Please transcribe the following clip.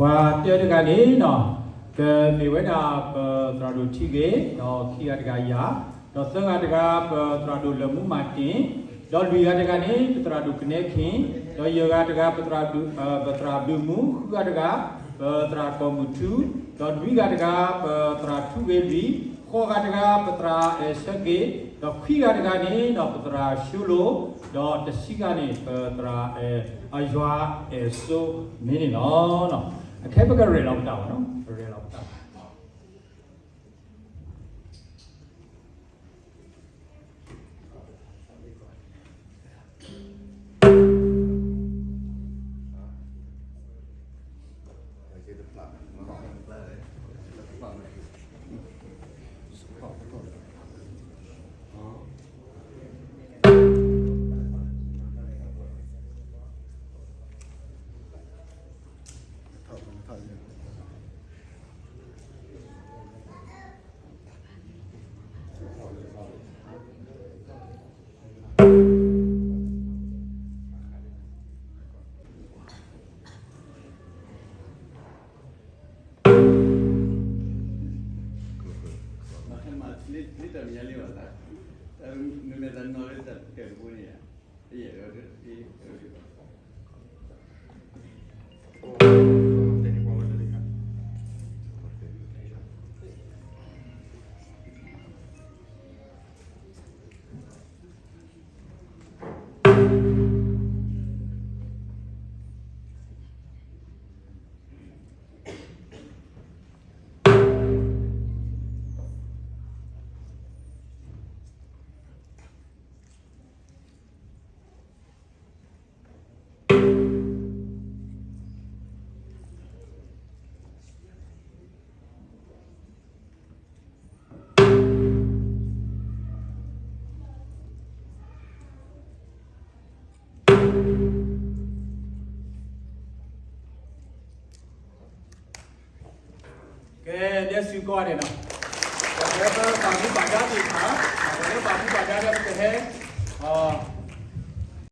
ပှၤတၢတဂၤန့ၣ်နီၤ, ကမ့ၢ်ဝဲဒၣ်ပသရၣ်ဒိၣ်ထံဂ့ၤ, ဒီးခံဂၤတဂၤယၤ, ဒီးသၢဂၤတဂၤပသရၣ်ဒိၣ်လၢၢ်မူမၤတ့ၢ်, ဒီးလွံၢ်ဂၤတဂၤန့ၣ် ပသရၣ်ဒိၣ်ကနဲခ့ၣ်, ဒီးယဲၢ်ဂၤတဂၤ ပသရၣ်ဒိၣ် ပသရၣ်ဘုၣ်မူ, ဃုဂၤတဂၤ ပသရၣ်ကီၢ်မုၢ်ထူ, ဒီးနွံဂၤတဂၤ ပသရၣ်ထူဂ့ၤလွံၢ်, ဃိးဂၤတဂၤ ပသရၣ်အဲၣ်ဆၢက့ၤ, ဒီးခွံဂၤတဂၤန့ၣ်ဒီး ပသရၣ်ၡိလိၤ, ဒီးတဆံဂၤန့ၣ် ပသရၣ်အဲၣ် အယွၤအဲၣ်စိမ့ၢ်န့ၣ်လီၤ. အခဲပကရဲၣ်လီၤပသးဘၣ်နီၤ, ပရဲၣ်လီၤပသး. ကဲ ဒဲစူၤကီးန့ၣ်လီၤ. ပှၤလၢပပာ်မူပာ်ဒါသ့ၣ်တဖၣ်, ပှၤလၢပာ်မူပာ်ဒါဒီးပကဟဲ, အ